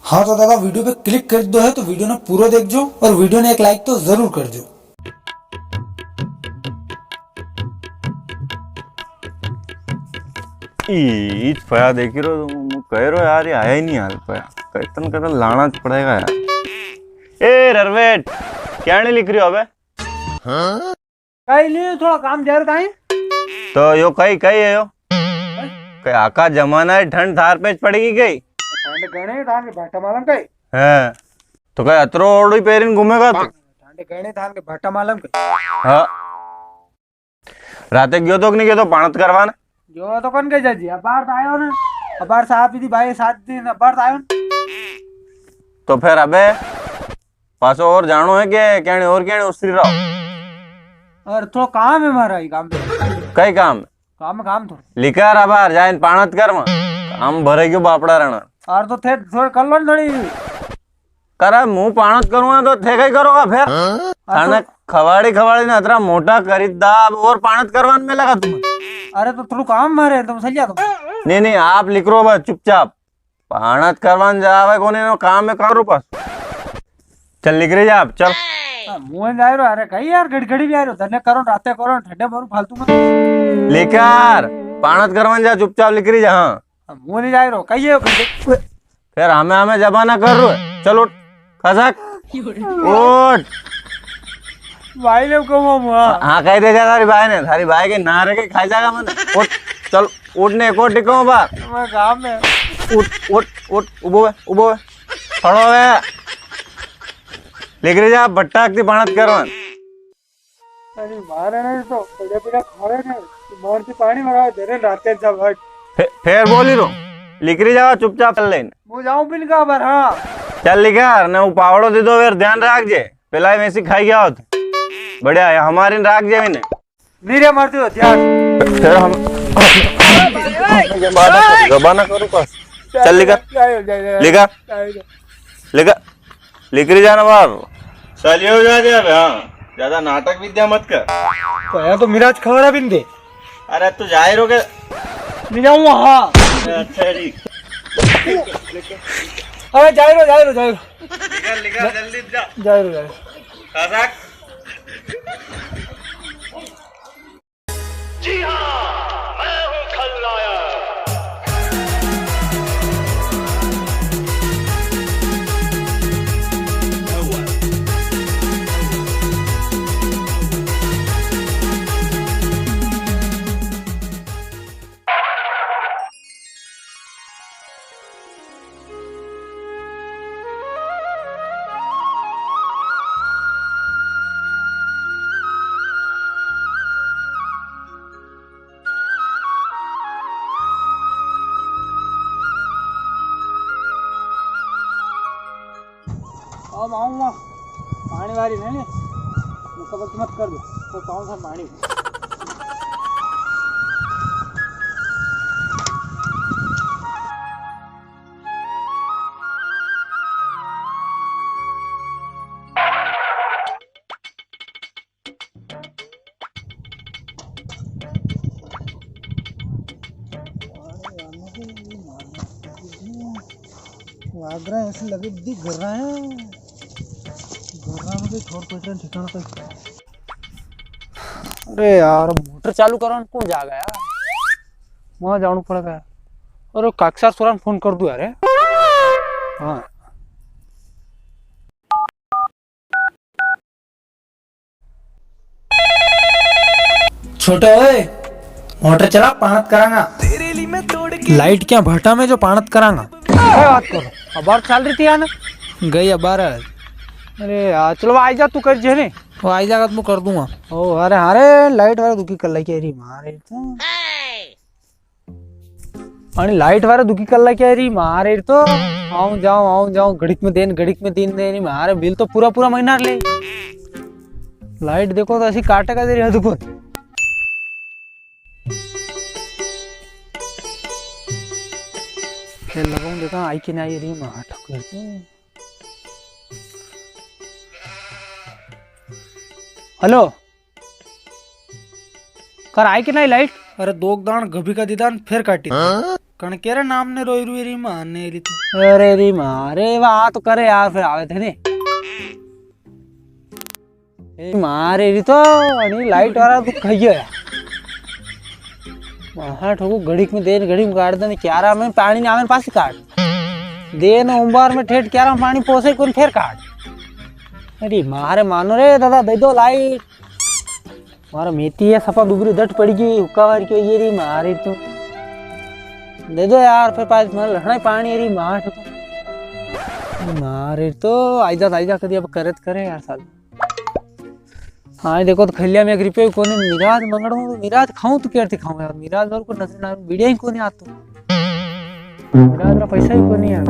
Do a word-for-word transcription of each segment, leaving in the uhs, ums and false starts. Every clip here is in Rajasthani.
हाँ तो दादा, video पे click कर दो है तो video ने पूरो देख जो और video ने एक like तो जरूर कर जो। ई, ईज पया देखी रो, मु कह रो यार, ये आया ही नी हाल पया। कतन कतन लाना च पड़ेगा यार। ए ररवेट, क्या नी लिख रही हो अबे? कई नी, थोड़ा काम जा रहा था। तो यो कई, कई है यो? कई आका जमाना है, ठंड थार पे च पड़ेगी कई? ठंड घणे, थार के भाटा मालम कई? हैं। तो कई अतरो ओढ़ी पेरिन घूमेगा तू? ठंड घणे, थार के भाटा मालम कई? हाँ। राते गयो तो कि नी गयो तो पाणत करवान? गयो तो कौन के जाजी? अबार तो आयो ना। अबार साहब जी भाई सात दिन अबार तो आयो ना। तो फिर अबे पाछो और जाणो है के कहने और कहने उतरी रहो? अरे थोड़ा काम है मारा ही काम पे। कई काम? काम, काम थोड़ा। लिकार अबार जाइन पाणत करवा। काम भरे गयो बापड़ा रहना। और तो थे थोड़ा कर लो ना थोड़ी। करा, मु पाणत करूँगा तो थे कई करोगा फिर? हाँ? थाने तो खवाड़ी खवाड़ी ने अतरा मोटा करी दा, अब और पाणत करवान में लगा तुम। अरे तो थोड़ू काम मारे, तुम सही तुम। नी, नी, आप लिकरो बस चुपचाप। पाणत करवान जावे कोने, नो काम में करू बस। चल लिकरी जा आप, चल। हाँ, मु नी जाई रो, अरे कई यार, घड़ी घड़ी भी आई रो, धन्ने करो, राते करो, ठंडे मारू फालतू में। लिकार, पाणत करवान जा, चुपचाप लिकरी जा, हाँ। हाँ, मु नी जाई रो, कई है। फिर हमें, हमें जबाना कर रो है। चल उठ, खसक। उठ। भाई ने कहूँ हम, हाँ। हाँ, कह दे जा थारी भाई ने। थारी भाई के ना रे के खाई जागा मने। उठ, चल, उठ ने, एक और टिको बा। मैं काम में। उठ, उठ, उठ, उबो है, उबो है। खड़ो है। लिकरी जा, भट्टा की पाणत करवान। अरे मारे नहीं तो पड़े पड़े खा रहे थे, मार से पानी भरा दे रहे रात के जब हट। फे-, फेर बोली रो, लिकरी जावा चुपचाप कर लेन। वो जाऊं बिन का बार, हाँ। चल लिकर, ने वो पावड़ो दे दो, फेर ध्यान राख जे, पेला ही वैसी खाई गया होत। बढ़िया है, हमारी राख जे मैंने। नी रे मरती हो, ध्यान। फेर हम जबाना करूँ का? चल लिकर, लिकर, लिकर। लिकरी जाना बार। चलियो जा रे अब, हाँ। ज्यादा नाटक विद्या मत कर। तो यार तो मिराज खबरा भी नी दे। अरे तू जाए रो के? नी जाऊँ, हाँ। अच्छा जी। अरे जाए रो, जाए रो, जाए रो। निकल, निकल, जल्दी जा। जाए रो, जाए रो। खसक। जी हाँ, मैं हूँ खलनायक। अब आऊंगा पानी वारी नहीं, मुसीबत मत कर दो, तो कौन सा पानी। वागरा ऐसे लगे दी घर रहा है, घर रहा में कोई ठोर पटरा ठिकाना तो। अरे यार, मोटर चालू करवा कौन जागा यार, वहां जाणू पड़ेगा यार। अरे काकसार सोरा ने फोन कर दूं यार। हाँ। छोटे ओए, मोटर चला, पाणत करांगा। लाइट क्या भाटा में जो पाणत करांगा। क्या बात करो, अबार चाल रही थी यार। गई अबार। अरे यार, चलो आई जा, तू कर जे ने। वो आई जागा तो मैं कर दूंगा। ओ, अरे, अरे, लाइट वाला दुखी कर ला क्या री मारे तो। अरे लाइट वाला दुखी कर ला क्या री मारे तो। आऊं जाऊं, आऊं जाऊं, घड़ीक में देन, घड़ीक में देन दे री मारे, बिल तो पूरा पूरा महीना ले। लाइट देखो तो ऐसी काटेगा दे री है दुकान। खेल लगाऊं देखा, आई कि नी आई री मार ठोक। हेलो। कर आई कि नी लाइट? अरे दो दाण घबी का दीदान फेर काटी। हाँ? कणके रे नाम ने रोई रुई री माँ ने री तो। अरे री माँ, अरे वाह तो करे यार, फिर आवे थे ने। ए माँ रे री तो, अणी लाइट वाला दुख खाइयो है। वहाँ ठोको घड़ीक में देर घड़ी में काट देने, क्यारा में पानी ना आवे पास काट। देन उम्बार में ठेठ क्यारा में पानी पोसे कोन फेर काट। अरे माँ रे मानो रे दादा, दे दो लाइट। मारा मेथी है सफा दुबरी दट पड़ गई, हुक्का वार क्यों ये री मारी तू। दे दो यार, फिर पास मारा लहणा ही पानी री मार। मारे तो आइजा, आइजा कदी अब करत करे यार साल। हाँ, देखो तो खैलिया में एक रुपये कोनी, मिराज मंगड़ू, मिराज खाऊं तो केरती खाऊं यार, मिराज और को नजर ना, बीड़िया ही कोनी आतो। मिराज रा पैसा ही कोनी यार।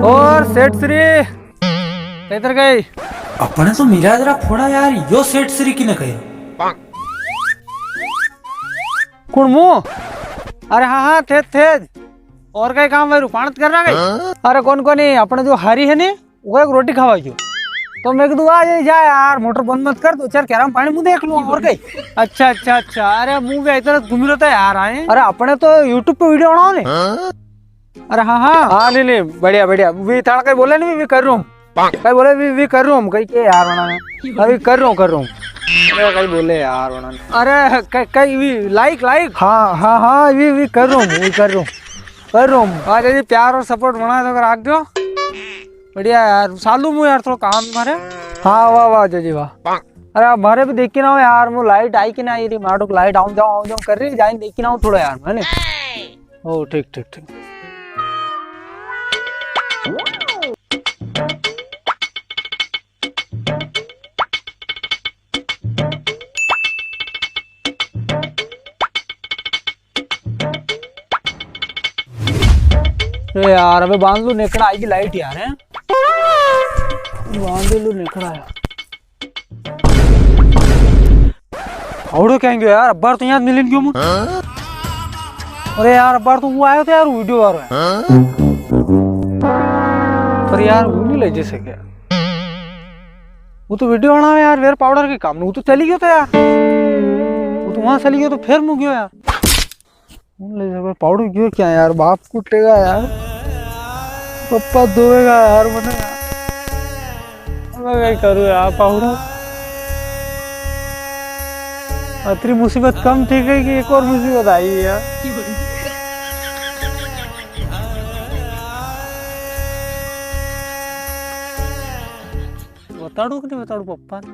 और सेठ श्री, किधर गई? अपने तो मिराज रा फोड़ा यार, यो सेठ श्री किने कहे? कुण मु? अरे हाँ, हाँ, थे, थे। और कई काम भाई, रुपाणत कर रहा कई? अरे कोनी, कोनी, अपने जो हरी है नी, वो एक रोटी खावा जो। तो मैं कीधु, आ जा, जा यार, मोटर बंद मत कर, दो चार क्यारा में पानी मु देख लूँ, और कई। अच्छा, अच्छा, अच्छा। अरे, मु भी इधर घूमी रहता यार, आए। अरे, अपने तो YouTube पे वीडियो बनाओ ने। अरे, हाँ, हाँ। हाँ, नहीं, नहीं, बढ़िया, बढ़िया। वी थाना कई बोले नहीं, वी कर रहा हूँ। कई बोले, वी, वी कर रहा हूँ, कई के यार बनाने। अभी कर रहा हूँ, कर रहा हूँ। अरे, कई बोले यार बनाने। अरे, कई, कई वी लाइक, लाइक। हाँ, हाँ, हाँ, वी, वी कर रहा हूँ, वी कर रहा हूँ। कर रहा हूँ। हाँ, जी, प्यार और सपोर्ट बनाए तो अगर आग दो। बढ़िया यार, सालू मु यार, थोड़ा काम है मारे। हाँ, वाह, वाह, जी, जी, वाह। अरे, मारे भी देखी ना हो यार, मु लाइट आई कि ना आई री, मारो लाइट आऊं जाऊं, आऊं जाऊं कर री, जाइन देखी ना हो थोड़ा यार, है नी? ओ, ठीक, ठीक, ठीक। अरे यार, अबे बांध लू, नेकड़ा आएगी लाइट यार, हैं? बांध लू, नेकड़ा यार। आवड़ो क्या गयो यार, अब्बार तो यहाँ मिलन गयो मु। अरे यार, अब्बार तो वो आयो तो यार, वीडियो वाला है। पर यार, वो नहीं ले जैसे क्या। वो तो वीडियो बनावे यार, वेर पाउडर के काम, वो तो चली गयो तो यार। वो तो वहां चली गयो तो फिर मु गयो यार। ले जा भाई, पाउडो गयो क्या यार, बाप कुटेगा यार, पप्पा धोएगा यार मने। मैं कई करूँ यार पाउडो, अतरी मुसीबत कम थी गई कि एक और मुसीबत आई है यार। बताड़ू कि नहीं बताड़ू पप्पा ने?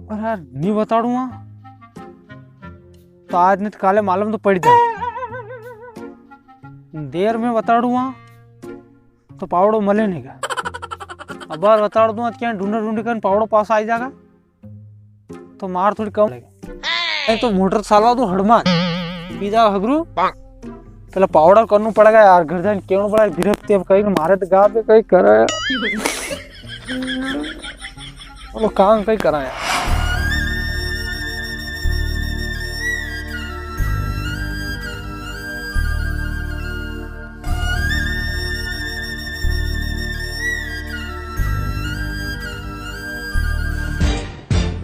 अरे यार, नी बताड़ूंगा तो आज नी तो काले मालूम तो पड़ जाए। देर में बताड़ूंगा तो पावड़ो मले नी का। अबार बताड़ दूंगा तो क्या ढूंढा ढूंढी कर पावड़ो पास आ जाएगा तो मार थोड़ी कम लगेगी। नहीं तो मोटर साला तो हड़मान पी जाओ हगरू। पहले पाउडर करनू पड़ेगा यार, घर जाने केणू पड़ेगा, गिरफ्त अब कई मारे तो गा पे कई करा यार। चलो काम कई करा यार।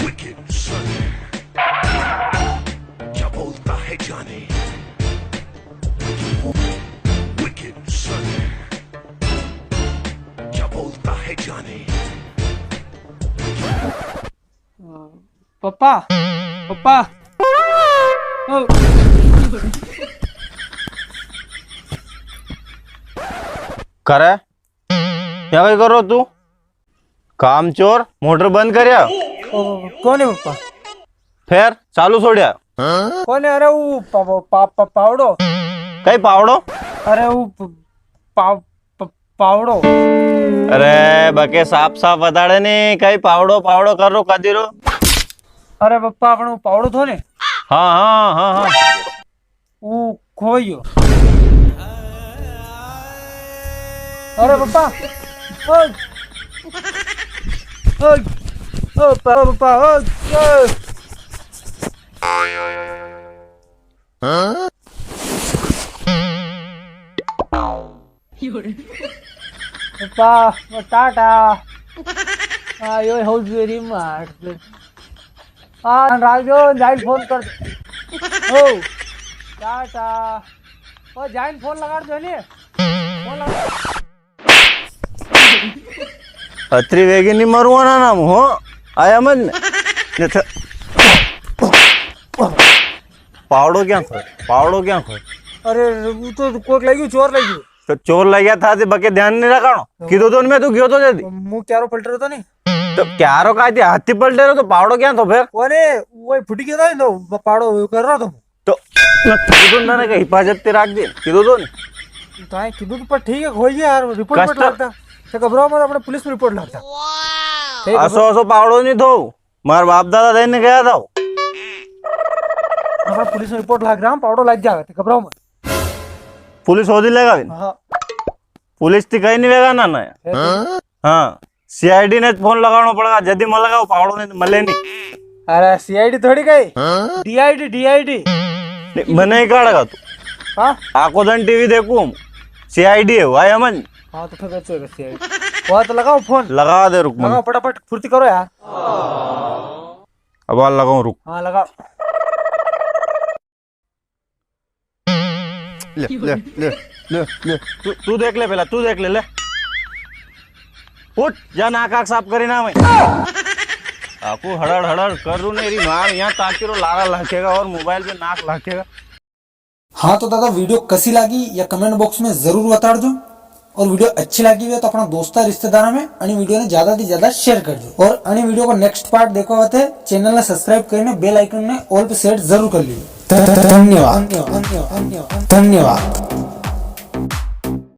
Wicked son, क्या बोलता है जाने। Wicked son, क्या बोलता है जाने। पप्पा, पप्पा। ओ। करे? क्या कई कर रो तू? कामचोर, मोटर बंद करया। ओ, कोने पप्पा? फेर चालू छोड़या। कोने? अरे वो पा-, पा-, पा-, पावड़ो। कई पावड़ो? अरे वो प-, पा-, प-, पावड़ो। अरे बके साफ साफ बताड़े नी, कई पावड़ो पावड़ो कर रो कदी रो। अरे पप्पा, अपनो पावड़ो थो ने? हाँ, हाँ, हाँ, हाँ। वो खोयो। अरे पप्पा, ओ, ओ, ओ, पा-, पप्पा, ओ, ओ। पप्पा, टाटा। आ, यो हाउस वेरी मार। आ, राजो, जाइल फोन कर। ओ, टाटा। ओ, जाइन फोन लगाड़ दो नी। फोन लगा। अतरी वेगी नी मरुआ ना, ना, हो। आया मन। ये थ-, पावड़ो क्या खोए? पावड़ो क्या खोए? अरे, वो तो कोक लगी, चोर लगी। तो चोर लग्या था, ते बके ध्यान नी रखाणो। हाँ। कीधो तो मैं तू गयो तो जल्दी। मुंह क्यारो पलटे रहो तो नी? तो क्यारो का थी, हाथी पलटे रहो तो पावड़ो क्या थो फिर? अरे, वो फुटी गया था, तो पावड़ो कर रहा था। तो मैं कीधो तो ना के हिफाजत ते राख दे, कीधो तो नी। तो आए कीधो तो, पर ठीक है, खोई गया यार, रिपोर्ट, रिपोर्ट कष्ट लगता। तो घबराओ मत, अपने पुलिस में रिपोर्ट लगता। ठीक है, असो, असो पावड़ो नी थो। मार बाप दादा देने गया था। अपने पुलिस में रिपोर्ट लग रहा, पावड़ो लग जाएगा, तो घबराओ मत। पुलिस होदी लेगा भी? हाँ। पुलिस ती कहीं नी वेगा ना, ना। है तो? हाँ, सीआईडी ने फोन लगाणो पड़ेगा, जदी मलेगा वो पावड़ो, नी तो मले नी। अरे, सीआईडी थोड़ी कही, डीआईडी, डीआईडी। नी, मने ही काढ़ेगा तू। हाँ? आको दन टीवी देखूं, सीआईडी है, भाई, हमन। हाँ, तो फिर कैसे होगा सीआईडी? वो तो लगाओ फोन। लगा दे, रुक, मन। लगाओ फटाफट, फुर्ती करो यार। अब आ लगाऊं, रुक। हाँ, लगाओ। ले, ले, ले, ले, ले। तू, तू देख ले पहला, तू देख ले, ले। उठ, जा नाक आँख साफ करी ना मैं। आको हड़ड़ हड़ड़ कर रू ने री मार, यहाँ ताकि रो लारा लाखेगा और मोबाइल पे नाक लाखेगा। हाँ तो दादा, वीडियो कसी लागी या कमेंट बॉक्स में जरूर बताड़ दो। और वीडियो अच्छी लागी हुई तो अपना दोस्ता रिश्तेदारा में अणी वीडियो ने ज्यादा से ज्यादा शेयर कर दो। और अणी वीडियो को नेक्स्ट पार्ट देखवा वाते चैनल ने सब्सक्राइब करने बेल आइकन ने ऑल पे सेट जरूर कर लियो। धन्यवाद, धन्यवाद, धन्यवाद, धन्यवाद।